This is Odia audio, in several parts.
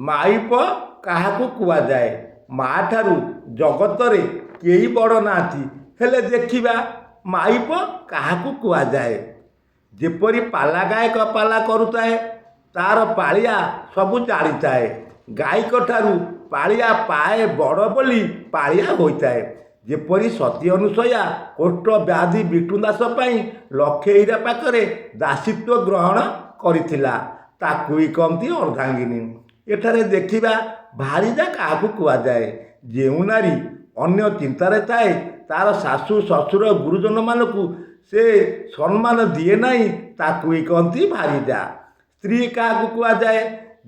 ମାଇପ କାହାକୁ କୁହାଯାଏ? ମା ଠାରୁ ଜଗତରେ କେହି ବଡ଼ ନାହାନ୍ତି। ହେଲେ ଦେଖିବା ମାଇପ କାହାକୁ କୁହାଯାଏ। ଯେପରି ପାଲା ଗାୟକ ପାଲା କରୁଥାଏ, ତାର ପାଳିଆ ସବୁ ଜାଣିଥାଏ। ଗାୟକ ଠାରୁ ପାଳିଆ ପାଏ ବଡ଼ ବୋଲି ପାଳିଆ ହୋଇଥାଏ। ଯେପରି ସତୀ ଅନୁସୟା କୋଷ୍ଠ ବ୍ୟାଧି ବିଷ୍ଣୁ ଦାସ ପାଇଁ ଲକ୍ଷେ ହୀରା ପାଖରେ ଦାସୀତ୍ୱ ଗ୍ରହଣ କରିଥିଲା, ତାକୁ ହିଁ କହନ୍ତି ଅର୍ଦ୍ଧାଙ୍ଗିନୀ। ଏଠାରେ ଦେଖିବା ଭାରିଜା କାହାକୁ କୁହାଯାଏ। ଯେଉଁ ନାରୀ ଅନ୍ୟ ଚିନ୍ତାରେ ଥାଏ, ତାର ଶାଶୁ ଶ୍ୱଶୁର ଗୁରୁଜନମାନଙ୍କୁ ସେ ସମ୍ମାନ ଦିଏ ନାହିଁ, ତାକୁ ହିଁ କହନ୍ତି ଭାରିଜା। ସ୍ତ୍ରୀ କାହାକୁ କୁହାଯାଏ?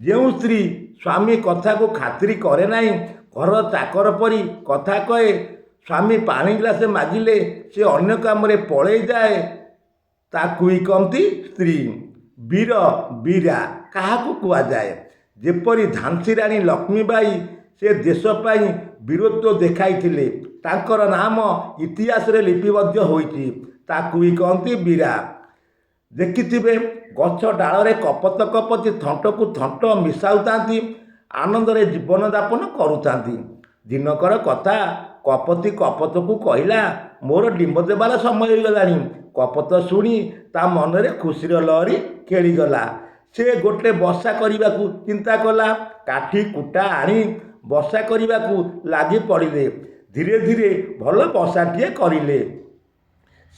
ଯେଉଁ ସ୍ତ୍ରୀ ସ୍ୱାମୀ କଥାକୁ ଖାତିରି କରେ ନାହିଁ, ଘରର ଚାକର ପରି କଥା କହେ, ସ୍ୱାମୀ ପାଣି ଗ୍ଲାସେ ମାଗିଲେ ସେ ଅନ୍ୟ କାମରେ ପଳେଇ ଯାଏ, ତାକୁ ହିଁ କହନ୍ତି ସ୍ତ୍ରୀ। ବୀର ବୀରା କାହାକୁ କୁହାଯାଏ? ଯେପରି ଝାନ୍ସୀ ରାଣୀ ଲକ୍ଷ୍ମୀବାଈ, ସେ ଦେଶ ପାଇଁ ବୀରତ୍ୱ ଦେଖାଇଥିଲେ, ତାଙ୍କର ନାମ ଇତିହାସରେ ଲିପିବଦ୍ଧ ହୋଇଛି, ତାକୁ ହିଁ କହନ୍ତି ବୀରା। ଦେଖିଥିବେ ଗଛ ଡାଳରେ କପୋତ କପୋତୀ ଥଣ୍ଟକୁ ଥଣ୍ଟ ମିଶାଉଥାନ୍ତି, ଆନନ୍ଦରେ ଜୀବନଯାପନ କରୁଥାନ୍ତି। ଦିନକର କଥା, କପୋତୀ କପୋତକୁ କହିଲା, ମୋର ଡିମ୍ବ ଦେବାର ସମୟ ହୋଇଗଲାଣି। କପୋତ ଶୁଣି ତା ମନରେ ଖୁସିର ଲହରୀ ଖେଳିଗଲା। ସେ ଗୋଟେ ବସା କରିବାକୁ ଚିନ୍ତା କଲା। କାଠି କୁଟା ଆଣି ବସା କରିବାକୁ ଲାଗି ପଡ଼ିଲେ। ଧୀରେ ଧୀରେ ଭଲ ବସାଟିଏ କରିଲେ।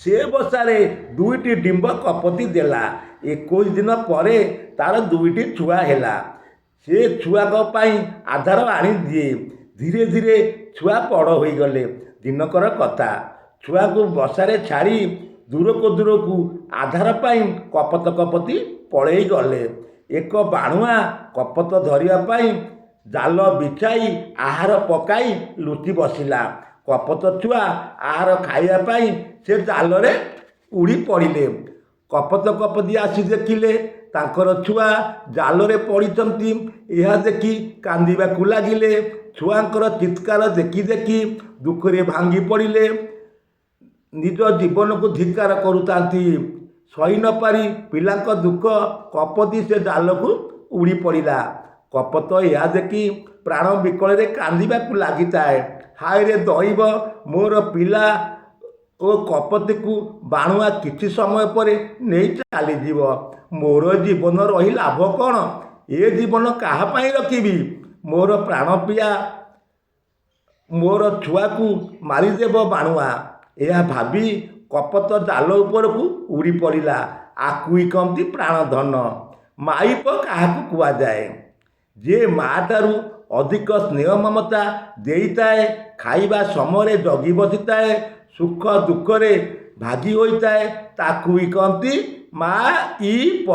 ସେ ବସାରେ ଦୁଇଟି ଡିମ୍ବ କପୋତୀ ଦେଲା। 21 ଦିନ ପରେ ତାର ଦୁଇଟି ଛୁଆ ହେଲା। ସେ ଛୁଆଙ୍କ ପାଇଁ ଆଧାର ଆଣିଦିଏ। ଧୀରେ ଧୀରେ ଛୁଆ ବଡ଼ ହୋଇଗଲେ। ଦିନକର କଥା, ଛୁଆଙ୍କୁ ବସାରେ ଛାଡ଼ି ଦୂରକୁ ଦୂରକୁ ଆଧାର ପାଇଁ କପୋତ କପୋତୀ ପଳେଇ ଗଲେ। ଏକ ବାଣୁଆ କପୋତ ଧରିବା ପାଇଁ ଜାଲ ବିଛାଇ ଆହାର ପକାଇ ଲୁଚି ବସିଲା। କପୋତ ଛୁଆ ଆହାର ଖାଇବା ପାଇଁ ସେ ଜାଲରେ ଉଡ଼ି ପଡ଼ିଲେ। କପୋତ କପୋତୀ ଆସି ଦେଖିଲେ ତାଙ୍କର ଛୁଆ ଜାଲରେ ପଡ଼ିଛନ୍ତି। ଏହା ଦେଖି କାନ୍ଦିବାକୁ ଲାଗିଲେ। ଛୁଆଙ୍କର ଚିତ୍କାର ଦେଖି ଦେଖି ଦୁଃଖରେ ଭାଙ୍ଗି ପଡ଼ିଲେ। ନିଜ ଜୀବନକୁ ଧିକ୍କାର କରୁଥାନ୍ତି। ସହି ନପାରି ପିଲାଙ୍କ ଦୁଃଖ କପୋତୀ ସେ ଜାଲକୁ ଉଡ଼ି ପଡ଼ିଲା। କପୋତ ଏହା ଦେଖି ପ୍ରାଣ ବିକଳରେ କାନ୍ଦିବାକୁ ଲାଗିଥାଏ। ହାୟରେ ଦଇବ, ମୋର ପିଲା ଓ କପୋତୀକୁ ବାଣୁଆ କିଛି ସମୟ ପରେ ନେଇ ଚାଲିଯିବ। ମୋର ଜୀବନ ରହି ଲାଭ କ'ଣ? ଏ ଜୀବନ କାହା ପାଇଁ ରଖିବି? ମୋର ପ୍ରାଣପ୍ରିୟା ମୋର ଛୁଆକୁ ମାରିଦେବ ବାଣୁଆ। ଏହା ଭାବି କପୋତ ଜାଲ ଉପରକୁ ଉଡ଼ି ପଡ଼ିଲା। ଆକୁ ହିଁ କହନ୍ତି ପ୍ରାଣଧନ। ମାଇପ କାହାକୁ କୁହାଯାଏ? ଯେ ମା ଠାରୁ ଅଧିକ ସ୍ନେହ ମମତା ଦେଇଥାଏ, ଖାଇବା ସମୟରେ ଜଗି ବସିଥାଏ, ସୁଖ ଦୁଃଖରେ ଭାଗି ହୋଇଥାଏ, ତାକୁ ହିଁ କହନ୍ତି ମା ଇ ପ।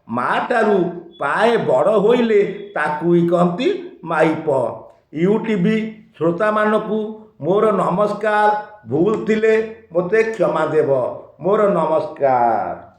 ମା ଠାରୁ ପାଏ ବଡ଼ ହୋଇଲେ ତାକୁ ହିଁ କହନ୍ତି ମାଇପ। ୟୁଟିଭି ଶ୍ରୋତାମାନଙ୍କୁ ମୋର ନମସ୍କାର। ଭୁଲ ଥିଲେ ମୋତେ କ୍ଷମା ଦେବ। ମୋର ନମସ୍କାର।